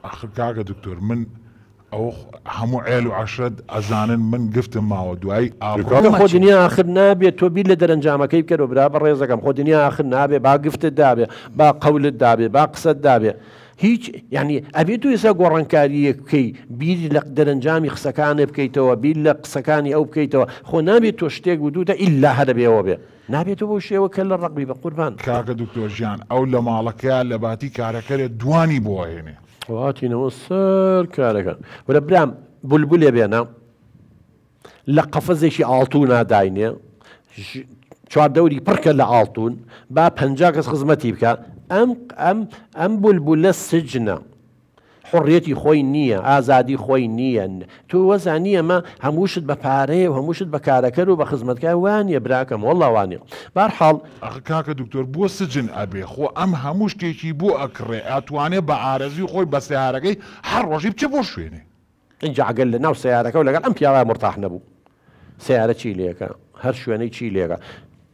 ئاخر کاکە دکتۆر من ئەوە هەموو عێل و عەشرەت ئەزانن من گفتم ماوە دوایی ئابڕوم کاکە خۆ ئەچێ. دنیا ئاخر نابێ تۆ بیر لە دەرەنجامەکەی بکەرەوە برا بەڕێزەکەم خۆ دنیا ئاخر نابێ با گفتت دابێ با قەولت دابێ با قسەت دابێ هیچ یانی ئەبێ تۆ ئێستا گۆڕانکارییەک بکەی بیر لە دەرەنجامی قسەکانت بکەیتەوە بیر لە قسەکانی ئەو بکەیتەوە خۆ نابێ تۆ شتێک وتوتە ئیلا هەر ئەبێ ئەوە بێ نابێ تۆ بەو شێوە کەللە ڕەق بی بەقوربان. کاکە دکتۆر گیان ئەو لە ماڵەکەیا لەباتی کارەکەرێ دوانی بۆ ئەهێنێ. هاتینەوە سەر کارەکان. وەرە برام بولبولێ بێنە لە قەفەزێکی ئاڵتونا داینێ چواردەوری پڕکە لە ئاڵتون با 50 کەس خزمەتی بکە ئەم ئەم ئەم بولبولە سجنە حوڕیەتی خۆی نییە، ئازادی خۆی نییە، تۆ وەزانی ئەمە هەموو شت بە پارەیە و هەموو شت بە کارەکەر و بە خزمەتکار وانیە براکەم وەڵا وانیە بارحاڵ. ئەخ کاکە دکتۆر بۆ سجن ئەبێ خۆ ئەم هەموو شتێکی بۆ ئەکڕێ ئەتوانێ بە ئارەزوی خۆی بە سەیارەکەی هەر ڕۆژی بچێ بۆ شوێنێ. ئینجا ئەگەر لە ناو سەیارەکەو لەگەڵ ئەم پیاوە مورتاح نەبوو سەیارە چی لێکا هەر شوێنەی چی لێکا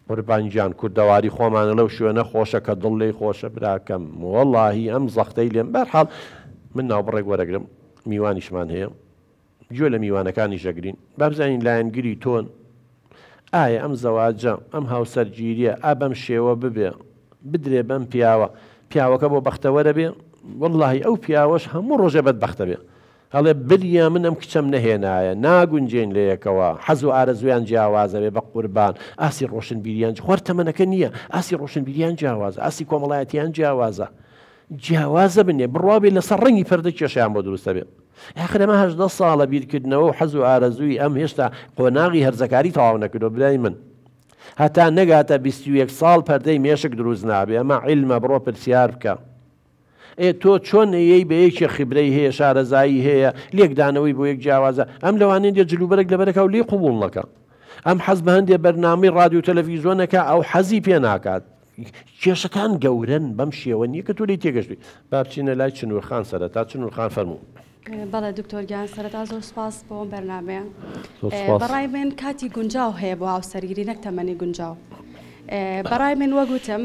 قوربان گیان کوردەواری خۆمانە لەو شوێنە خۆشە کە دڵ لێی خۆشە براکەم وەڵاهی ئەم زەختەی لێم بەرحاڵ من ناوبڕێک وەرەگرم میوانیشمان هەیە گوێ لە میوانەکانیش ئەگرین با بزانین لایەنگری تۆن ئایا ئەم زەواجە ئەم هاوسەرگیریە ئا بەم شێوە ببێ بدرێ بەم پیاوە پیاوەکە بۆ بەختەوەرە بێ وەڵاهی ئەو پیاوەش هەموو ڕۆژێ بەدبەختە بێ ئەڵێ بریا من ئەم کچەم نەهێنایە، ناگونجێین لەیەکەوە، حەز و ئارەزوویان جیاوازە بێ بەقوربان، ئاستی ڕۆشنبیریان خوار تەمەنەکە نییە، ئاستی ڕۆشنبیریان جیاوازە، ئاستی کۆمەڵایەتیان جیاوازە، جیاوازە بنێ بڕوا بێ لەسەر ڕەنگی پەردە کێشەیان بۆ دروستە بێ. ئاخر ئەمە 18 ساڵە بیرکردنەوە و حەز و ئارەزووی ئەم هێشتا قۆناغی هەرزەکاری تەواو نەکردووە برای من. هەتا نەگاتە 21 ساڵ پەردەی مێشک دروست نابێ، ئەمە عیلمە بڕۆ پرسیار بکە. ئێ تۆ چۆن ئەیەی بە یەکێ خیبرەی هەیە شارەزایی هەیە لێکدانەوەی بۆ یەک جیاوازە ئەم لەوانەیە دێ جلوبەرگ لەبەرەکا و لێی قبوڵ نەکا ئەم حەز بە هەندێ بەرنامەی ڕادیۆ تەلەفیزۆن ئەکا ئەو حەزی پێ ناکات کێشەکان گەورەن بەم شێوە نییە کە تۆ لێی تێگەشتوی با بچینە لای چنور خان سەرەتا چنور خان فەرموو. بەڵێ دکتۆر گیان سەرەتا زۆر سوپاس بۆ ئەم بەرنامەیە. بەڕای من کاتی گونجاو هەیە بۆ هاوسەرگیری نەک تەمەنی گونجاو. بەڕای من وەک وتم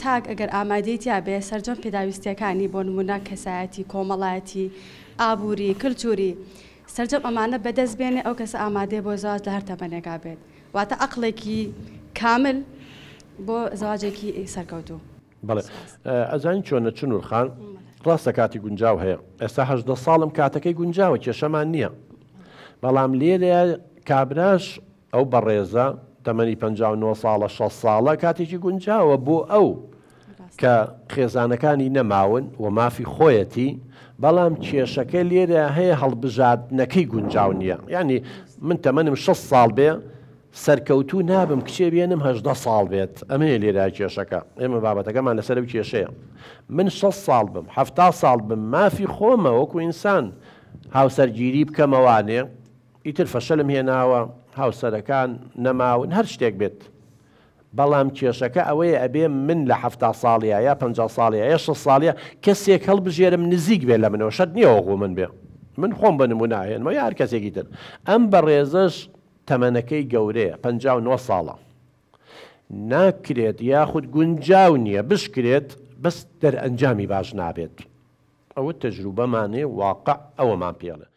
تاک ئەگەر ئامادەی تیا بێ سەرجەم پێداویستیەکانی بۆ نمونە کەسایەتی کۆمەڵایەتی ئابووری کلتوری سەرجەم ئەمانە بەدەست بێنێ ئەو کەسە ئامادەیە بۆ زەواج لە هەر تەمەنێکا بێت واتە عەقڵێکی کامل بۆ زەواجێکی سەرکەوتوو. بەڵێ ئەزانی چۆنە چنور خان ڕاستە کاتی گونجاو هەیە ئێستا 18 ساڵم کاتەکەی گونجاوە کێشەمان نییە بەڵام لێرە کابراش ئەو بەڕێزە تەمەنی 59 ساڵە 6 ساڵە کاتێکی گونجاوە بۆ ئەو کە خێزانەکانی نەماون و مافی خۆیەتی بەڵام کێشەکە لێرە هەیە هەڵبژاردنەکەی گونجاو نییە یعنی من تەمەنم 6 ساڵ بێ سەرکەوتوو نابم کچێ بێنم 18 ساڵ بێت ئەمەیە لێرە کێشەکە ئێمە بابەتەکەمان لەسەر ئەو کێشەیە من 60 ساڵ بم 70 ساڵ بم مافی خۆمە وەکو ئینسان هاوسەرگیری بکەمەوانێ ئیتر فەشەلم هێناوە هاوسەرەکان نەماون هەر شتێک بێت بەڵام کێشەکە ئەوەیە ئەبێ من لە 70 ساڵیا یا 50 ساڵیا یا 60 ساڵیا کەسێک هەڵبژێرم نزیک بێ لە منەوە شەرت نییە وەکو من بێ من خۆم بە نمونە ئەهێنمەوە یا هەر کەسێکی تر ئەم بەڕێزەش تەمەنەکەی گەورەیە 59 ساڵە ناکرێت یاخود گونجاو نییە بشکرێت بەس دەرئەنجامی باش نابێت ئەوە تەجروبەمانێ واقع ئەوەمان پێڵێ.